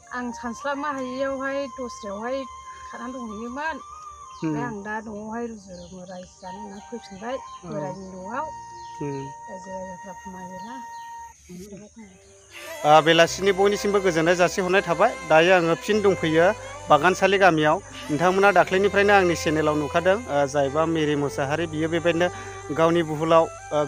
आं सानस्लाबनो हायैयावहाय दस्रायावहाय खारनानै दंहैयोमोन। ओमफ्राय आं दा न'आवहाय रुजु रायजो जानो होनना फैफिनबाय बोरायनि न'आव। रायजो राजाफ्रा खमायोना। बेलासिनि बयनिसिमबो गोजोननाय जासिहरनाय थाबाय। दायो आङो फिन दंफैयो बागानसालि गामियाव। नोंथांमोना दाख्लैनिफ्रायनो आंनि चेनेलाव नुखादों जायबा मेरि मोसाहारि बियो बेबायदिनो गावनि बुहुलाव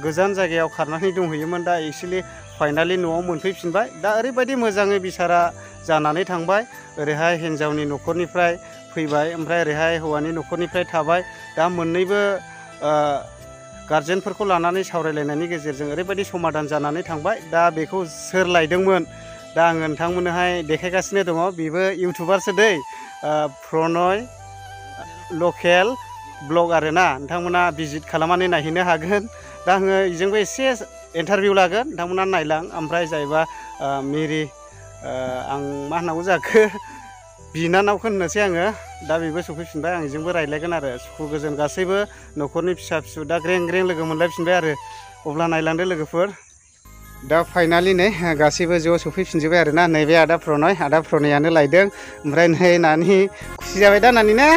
गोजान जायगायाव खारनानै दंहैयोमोन। दा एक्सुवेलि फाइनालि न'आव मोनफैफिनबाय। दा ओरैबायदि मोजाङै बिसारा जानानै थांबाय। ओरैहाय हिन्जावनि न'खरनिफ्राय फैबाय, ओमफ्राय ओरैहाय हौवानि न'खरनिफ्राय थाबाय। दा मोननैबो गार्जेनफोरखौ लानानै सावरायलायनायनि गेजेरजों ओरैबायदि समाधान जानानै थांबाय। दा बेखौ सोर लायदोंमोन दा आङो नोंथांमोननोहाय देखायगासिनो दङ। बेबो इउटुबारसो दै, प्रनय लकेल ब्लग आरोना। नोंथांमोना भिजिट खालामनानै नायहैनो हागोन। दा आङो बेजोंबो एसे इन्टारभिउ लागोन, नोंथांमोना नायलां। ओमफ्राय जायबा मेरि आं मा होननांगौ जाखो बिनानावखौ होननोसै आङो। दा बेबो सफैफिनबाय, आं बेजोंबो रायज्लायगोन आरो सुखु गोजोन गासैबो न'खरनि फिसा फिसौ दा ग्रें ग्रें लोगो मोनलायफिनबाय आरो। अब्ला नायलांदो लोगोफोर। दा फाइनालि नै गासैबो ज' सफैफिनजोब्बाय आरोना। नैबे आदा प्रनय, आदा प्रनयानो लायदों। ओमफ्राय नै नानि खुसि जाबाय दा नानि ना?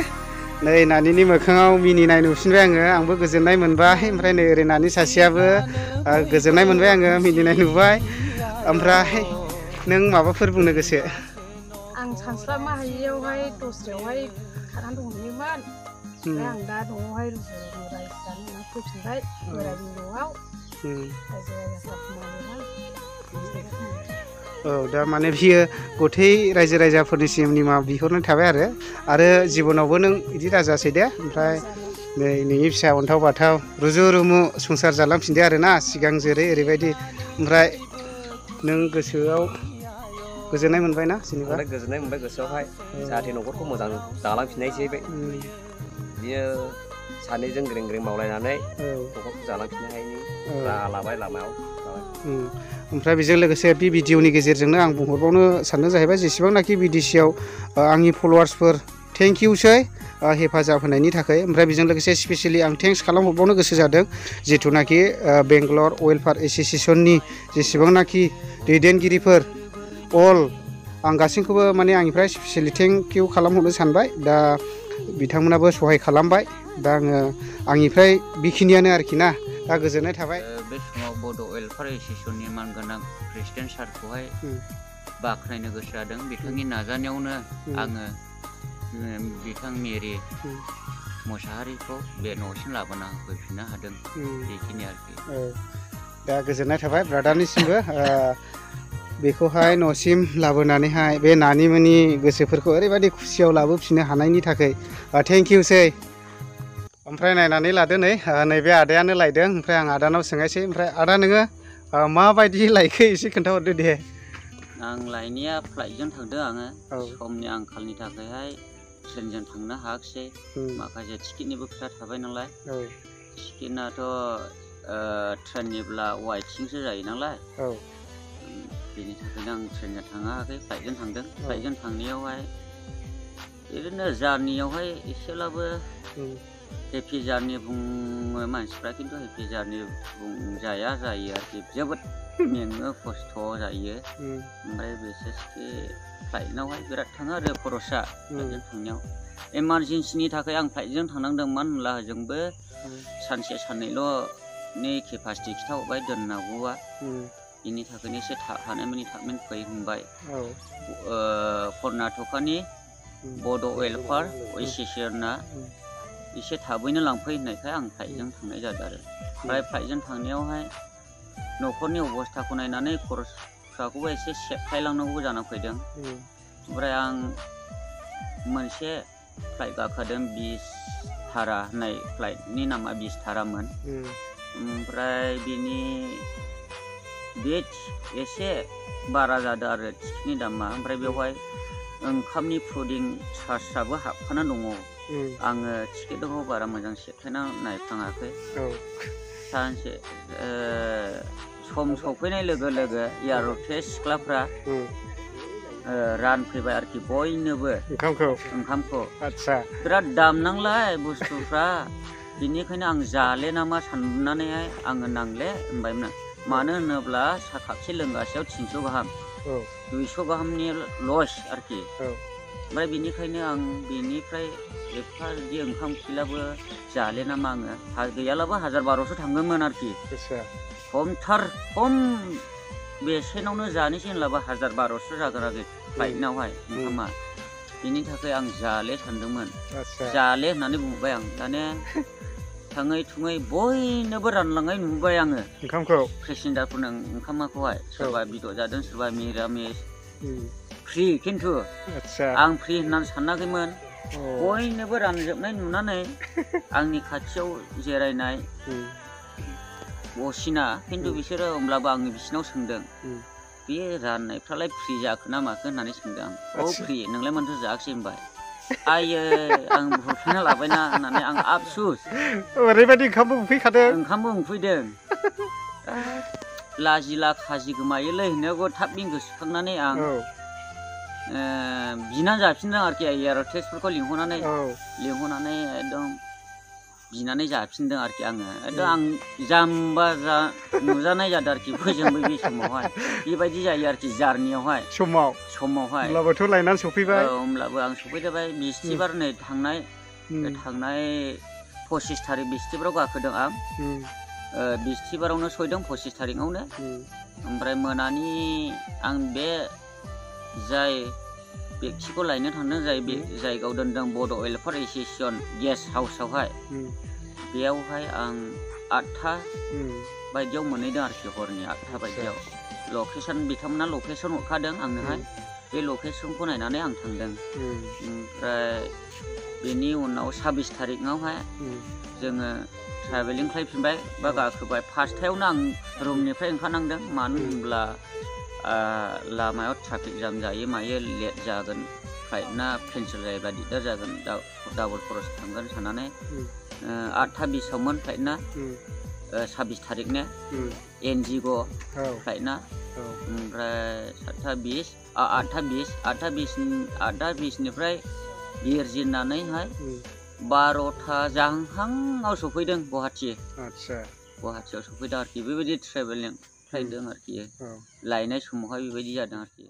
नै नानिनि मोखाङाव मिनिनाय नुफिनबाय आङो, आंबो गोजोननाय मोनबाय। ओमफ्राय नै ओरै नानि सासेयाबो गोजोननाय मोनबाय आङो, मिनिनाय नुबाय। ओमफ्राय नों माबाफोर बुंनो गोसो? आं सानस्लाबनो हायैयावहाय दस्रायावहाय खारनानै दंहैयोमोन। ओमफ्राय आं दा न'आवहाय रुजु रायजो जानो होनना फैफिनबाय बोरायनि न'आव। रायजो राजाफ्रा खमायोना। औ, दा माने बियो गथै रायजो राजाफोरनिसिम निमाहा बिहरनाय थाबाय आरो जिबनावबो नों बिदि दाजासै दे। ओमफ्राय नै नोंनि फिसा अन्थाव बाथाव रुजु रुमु संसार जालांफिनदो आरोना, सिगां जेरै ओरैबायदि। ओमफ्राय नों गोसोआव गोजोननाय मोनबायना? जेनेबा गोजोननाय मोनबाय गोसोआवहाय, जाहाथे न'खरखौ मोजां दालांफिननायसै। बियो सानैजों ग्रें ग्रें मावलायनानै न'खरखौ जालांफिननो हायैनि राहा लाबाय लामायाव। ओमफ्राय बेजों लोगोसे बे भिडिअनि गेजेरजोंनो आं बुंहरबावनो सानदों जाहैबाय, जेसेबांनाखि बिडिसिआव आंनि फल'वार्सफोर थेंक इउसै हेफाजाब होनायनि थाखाय। ओमफ्राय बेजों लोगोसे स्पेसियेलि आं थेंक्स खालामहरबावनो गोसो जादों जिथुनाखि बेंगलर वेलफेयार एस'सिएशननि जेसेबांनाखि दैदेनगिरिफोर अल, आं गासैखौबो माने आंनिफ्राय स्पेसियेलि थेंक इउ खालामहरनो सानबाय। दा बिथांमोनाबो सहाय खालामबाय। दा आङो आंनिफ्राय बेखिनियानो आरोखि ना। दा गोजोननाय थाबाय। बे समाव बड' वेलफेयार एस'सिएशननि मानगोनां प्रेसिडेन्ट सारखौहाय बाख्नायनो गोसो जादों। बिथांनि नाजानायावनो आङो बिथां मेरि मोसाहारिखौ बे न'सिम लाबोना होफैफिननो हादों। बेखिनि आरोखि। दा गोजोननाय थाबाय ब्रादारनिसिमबो बेखौहाय न'सिम लाबोनानैहाय बे नानिमोननि गोसोफोरखौ ओरैबायदि खुसियाव लाबोफिननो हानायनि थाखाय थेंक इउसै। ओमफ्राय नायनानै लादो नै नैबे आदायानो लायदों। ओमफ्राय आं आदानाव सोंनायसै, ओमफ्राय आदा नोङो माबायदि लायखो एसे खोन्थाहरदो दे। आं लायनाया फ्लाइटजों थांदों आङो। समनि आंखालनि थाखायहाय ट्रेनजों थांनो हायाखिसै। माखासे टिकेटनिबो खोथा थाबाय नालाय। टिकेटआथ' ट्रेननिब्ला वाइथिंसो जायो नालाय। बेनि थाखायनो आं ट्रेनजों थांनो हायाखै, फ्लाइटजों थांदों। फ्लाइटजों थांनायावहाय बिदिनो जार्नियावहाय एसेब्लाबो हेपि जार्नि बुङो मानसिफ्रा, खिन्थु हेपि जार्नि बुंजाया जायो आरोखि। जोबोद मेङो, खस्थ' जायो। ओमफ्राय बिसेसखि फ्लाइटआवहाय बिराद थाङो आरो खरसा। फ्लाइटजों थांनायाव इमारजेन्सिनि थाखाय आं फ्लाइटजों थांनांदोंमोन। होनब्ला होजोंबो सानसे साननैल'नि केपासिटि खिथाहरबाय दोननांगौआ। बिनि थाखायनो एसे हानायमानि थाबैनो फै होनबाय। कर्नाटकानि बड' वेलफेयार एस'सिएशना एसे थाबैनो लांफै होननायखाय आं फ्लाइटजों थांनाय जादों आरो। ओमफ्राय फ्लाइटजों थांनायावहाय न'खरनि अबस्थाखौ नायनानै खरसाखौबो एसे सेफायलांनांगौ जानानै फैदों। ओमफ्राय आं मोनसे फ्लाइट गाखोदों, बिस्तारा होननाय फ्लाइटनि नामा बिस्तारामोन। ओमफ्राय बिनि बे एसे बारा जादों आरो टिकेटनि दामा। ओमफ्राय बेवहाय ओंखामनि फुडिं चार्जआबो हाबखाना दङ। आङो टिकेटखौ बारा मोजां सेखायना नायफ्लाङाखै। सानसे सम सफैनाय लोगो लोगो एयार हस्टेस सिख्लाफ्रा रानफैबाय आरोखि बयनोबो ओंखामखौ। बिराद दाम नांलाय बुस्थुफ्रा, बिनिखायनो आं जाले नामा साननानैहाय आङो नांले होनबायमोन। मानो होनोब्ला साहा कापसे लोंगासेयाव 300 गाहाम। 200 गाहामनि लस आरोखि ओमफ्राय बेनिखायनो आं बेनिफ्राय एफा बिदि ओंखाम ओंख्रिलाबो जाले नामा आङो गैयालाबो 1000-1200 थांगोनमोन आरोखि खम बेसेनावनो जानोसै होनलाबो 1000-1200 जागोन आरोखि फ्लाइटनावहाय ओंखामा बेनि थाखाय आं जाले सानदोंमोन जाले होननानै बुंबाय आं दाने थाङै थुङै बयनोबो रानलांनाय नुबाय आङो ओंखामखौ पेसेन्जारफोरनो ओंखामखौहाय सोरबा बेदर जादों सोरबा मिरामिस फ्रि खिन्थु आं फ्रि होननानै सानाखैमोन बयनोबो रानजोबनाय नुनानै आंनि खाथियाव जिरायनाय असिना खिन्थु बिसोरो होमब्लाबो आं बिसिनाव सोंदों बे राननायफ्रालाय फ्रि जाखो ना माखो होननानै सोंदों आं फ्रि नोंलाय मानोथो जायाखिसै होनबाय आयै आं बुफिनना लाबायना होननानै आं आफसुस ओरैबायदि ओंखामबो उखैदों लाजिला खाजि गोमायोलै होननायावबो थाब गोसोखांनानै आं बिनानै जाफिनदों आरोखि एयार हस्टेसफोरखौ लिंहरनानै एकदम बिनानै जाफिनदों आरोखि आङो एकदम आं जाम्बा नुजानाय जादों आरोखि बोजोंबो बे समावहाय बेबायदि जायो आरोखि जार्नियावहाय समावहाय होमब्लाबोथ' लायनानै सफैबाय होमब्लाबो आं सफैबाय बिस्थिबार नै थांनाय 25 थारिख बिस्थिबाराव गाखोदों आं बिस्थिबारावनो सहैदों 25 थारिखआवनो ओमफ्राय मोनानि आं बे जाय बेक्तिखौ लायनो थांदों जाय जायगायाव दोनदों बड' वेलफेयार एस'सियेसन गेस्ट हाउसआवहाय बेयावहाय आं 8था बायदियाव मोनहैदों आरोखि हरनि 8था बायदियाव लकेसन बिथांमोना लकेसन हरखादों आंनोहाय बे लकेसनखौ नायनानै आं थांदों ओमफ्राय बेनि उनाव 26 थारिखआवहाय जोङो ट्रेभेलिं खालामफिनबाय बा गाखोबाय 5थायावनो आं रुमनिफ्राय ओंखारनांदों मानो होनब्ला लामायाव ट्राफिक जाम जायो मायो लेट जागोन फ्लाइटना केन्सेल जायोब्ला दिगदार जागोन डाबल खरस थांगोन साननानै 8था 20आवमोन फ्लाइटना 26 थारिखनो एनजिग' फ्लाइटना ओमफ्राय 8था 20निफ्राय बिरजेननानैहाय 12था जाहांहांआव सफैदों गुवाहाटियाव सफैदों आरोखि बेबायदि ट्रेभेलिं खालामदों आरोखि लायनाय समावहाय बेबायदि जादों आरोखि